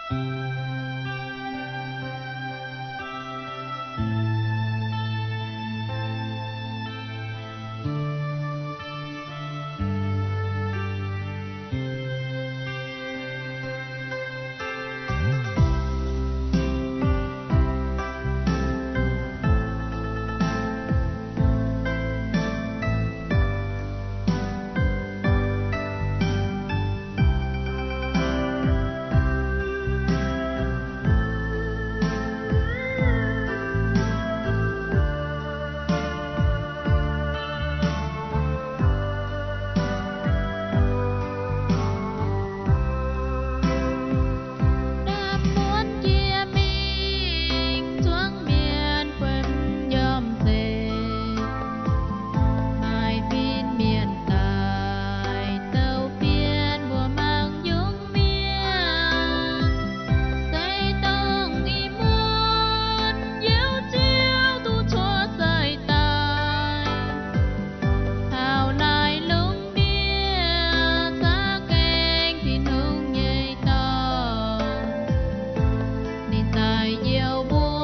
Naaiv muonz jiex mingh zuangx mienh bueix m'njormh nzengc, maaih fin-mienh daaih douh fien mbuo mangc yungz mienh. Se dongh ih muonz Yesu Ziouv duqv cuotv seix daaih, taux naaiv lungh ndiev za'gengh Tin-Hungh nyei dorngx. Ninh daaih njoux mbuo,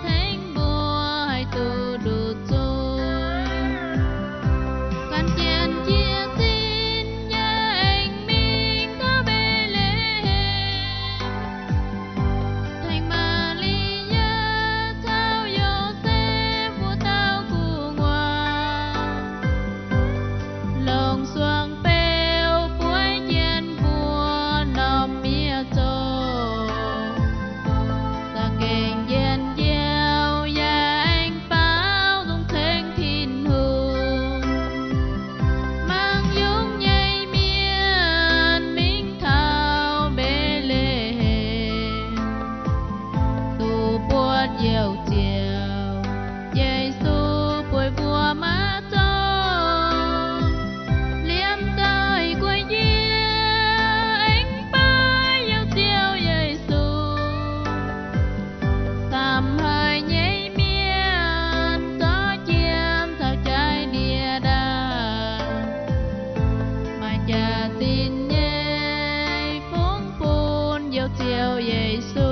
tengx mbuo haih duqv nduqc zuiz. Gan jienv jiez sin yaac aengx mingh taux Mbetc^le^hem, tengx Maa^li^yaa caux Yosepv wuov dauh gu'nguaaz, longc suangx beu bueix jienv mbuo norm miev zoh. Za'gengh njien-youh yaac aengx baaux nzung ceng Tin-Hungh. Mangc yungz nyei mienh mingh taux Mbetc^le^hem, duqv buatc youh Ziouv Yesu bueix mbuo maiv zoux. Liemh zeih guei yie aengx baaix youh Ziouv Yesu. Camv-haic nyei mienh zorqv jiem caux jaaix ndie-ndaangc, maaih jaax-zinh nyei fungx bun youh Ziouv Yesu.